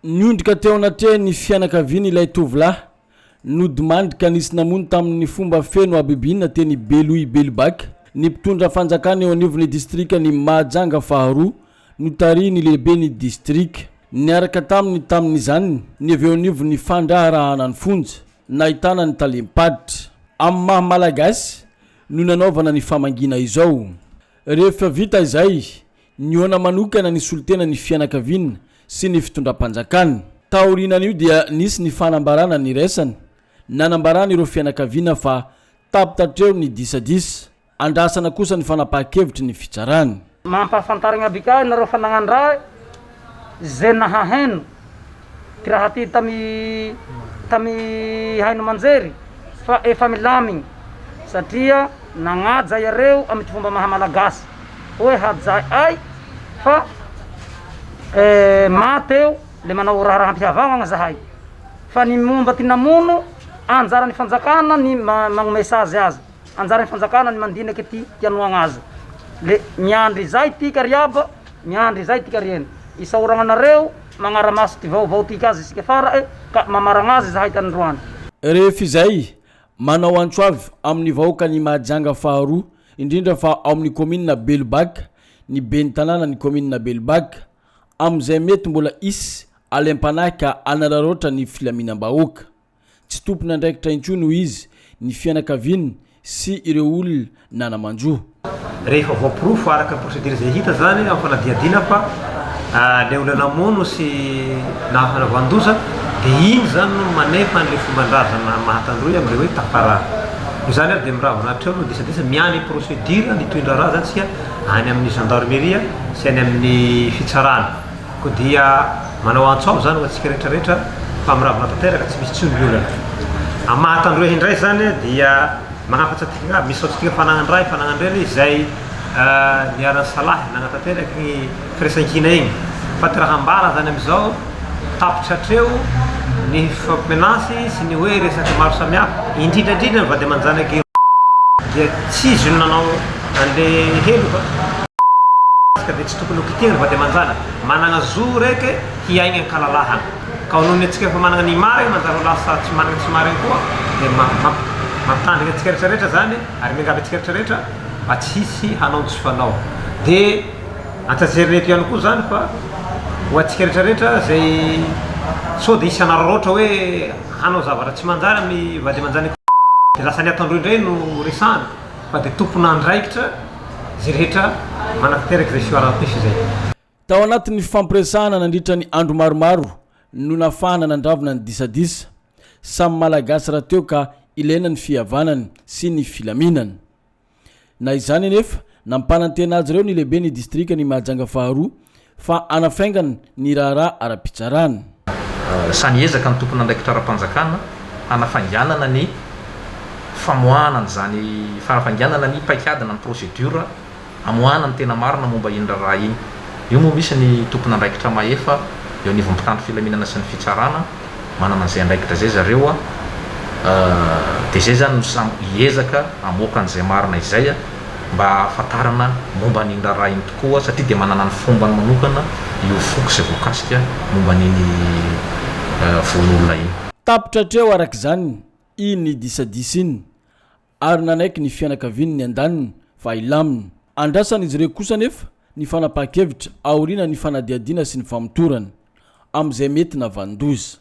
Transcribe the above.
Niondrika teo anatrehan'ny fianakaviany ilay tovolahy nodimandry ka nisy namono tamin'ny fomba feno habibiana teny Beloha Belobaka ny mpitondra fanjakana eo anivon'ny distrikan'i Mahajanga faharoa notarihin'ny lehiben'ny distrika. Niaraka taminy tamin'izany ny avy eo anivon'ny fandraharahana ny fonja, nahitana ny talem-paritra. Amin'ny maha Malagasy no nanaovana ny famangiana izao. Rehefa vita izay, nihaona manokana ny solontena ny fianakaviana sy ny fitondram-panjakana. Taorianan'io dia nisy ny fanambarana niraisana, nanambarana ireo fianakaviana fa tapitra hatreo ny disadisa. Andrasana kosa ny fanapahan-kevitry ny fitsarana. Mampahafantarigna aby ka nareo fa nagnandraha ze nahaheno ty raha ty tamy tamy haino aman-jery fa efa milamigny satria nagnaja iareo amy ty fomba maha malagasy hoe hajay ay fa maty eo le manao raharaham-pihavagna zahay fa ny momba ty namono anjaran'ny fanjakana ny magnome sazy azy. Anjaran'ny fanjakana ny mandiniky ty ty anoagna azy. Le miandry izay tika ry aba, miandry izay tika ry eny. Isaoragna anareo magnara-maso ty vaovao tika azy isika fara'e ka mamaragna azy zahay tanindroany. Rehefa izay, manao antso avy amin'ny vahoakan'i Mahajanga faharoa, indrindra fa ao amin'ny kaominina Belobaka, ny ben'ny tanànan'ny kaominina Belobaka, amin'izay mety mbola hisy alaim-panahy ka hanararaotra ny filaminam-bahoaka. Tsy tompon'andraikitra intsony, hoy izy, ny fianakaviany sy ireo olona nana-manjo. Rehefa voaporofo araka ny procédure izay hita izany amin'ny fanadihadiana fa ilay olona namono sy nahavanon-doza dia iny izany no manefa an'ilay fomban-drazana maha-tandroy amin'ilay hoe tafara. Noho izany ary dia miravona hatreo no disadisa miany procédure ny tohin-draharaha izany isika any amin'ny gendarmerie sy any amin'ny fitsarana. Koa dia manao antso avo izany ho antsika rehetra rehetra fa miravona tanteraka tsy misy intsony ny olana. Amin'ny maha Tandroy indray izany dia magnafatra antsika aby, misaotra antsika fanagnan-dray, fanagnan-dreny izay niara-nisalahy nagnatanteraka igny firaisankina igny. Fa ty raha ambara zany amizao, tapitra hatreo ny fifampimenace sy ny hoe resaka maro samihafa, indrindra indrindra ny vady aman-janaky dia tsy izy no nanao anle heloka ka dia tsy tokony ho kitihina ny vady aman-janaka. Managna zo reke hiaigna an-kalalahana. Ka noho ny antsika efa managna ny marigny manjary ho lasa tsy managna tsy marigny koa dia mampitandrigny antsika rehetra rehetra zany ary miangavy antsika rehetra rehetra mba tsy hisy hanao ny tsy fanao. Dia antsatsereto ihany koa zany fa ho antsika rehetra rehetra zay sao dia hisy hanararaotra hoe hanao zavatra tsy manjary amin'ny vady aman-janaka dia lasa ny atandroy indray no resahana fa dia tompon'andraikitra izay rehetra manatanteraka izay fihaoram-pefy izay. Tao anatin'ny fifampiresahana nandritra ny andro maromaro no nafahana nandravona ny disadisa. Samy Malagasy rahateo ka ilaina ny fihavanana sy ny filaminana. Na izany anefa, nampanantena azy ireo ny lehiben'ny distrikan'i Mahajanga faharoa fa hanafaingana ny raharaha ara-pitsarana. Samy hiezaka ny tompon'andraikitra ara-panjakana hanafainganana ny famoahana an'izany, fanafainganana ny paikady na ny procédure hamoahana ny tena marina momba iny raharaha iny. Io moa misy ny tompon'andraikitra mahefa eo anivon'ny mpitandro filaminana sy ny fitsarana, manana an'izay andraikitra izay zareo dia izay izany no samy hiezaka hamoaka an'izay marina izay mba hahafantarana momba an'iny raharaha iny tokoa satria dia manana ny fombany manokana io foko izay voakasika momba an'iny vono olona iny. Tapitra hatreo araka izany iny disadisa iny ary nanaiky ny fianakaviany ny andaniny fa hilamina. Andrasan'izy ireo kosa anefa ny fanapahan-kevitra aoriana ny fanadihadiana sy ny famotorana, amin'izay mety navanon-doza.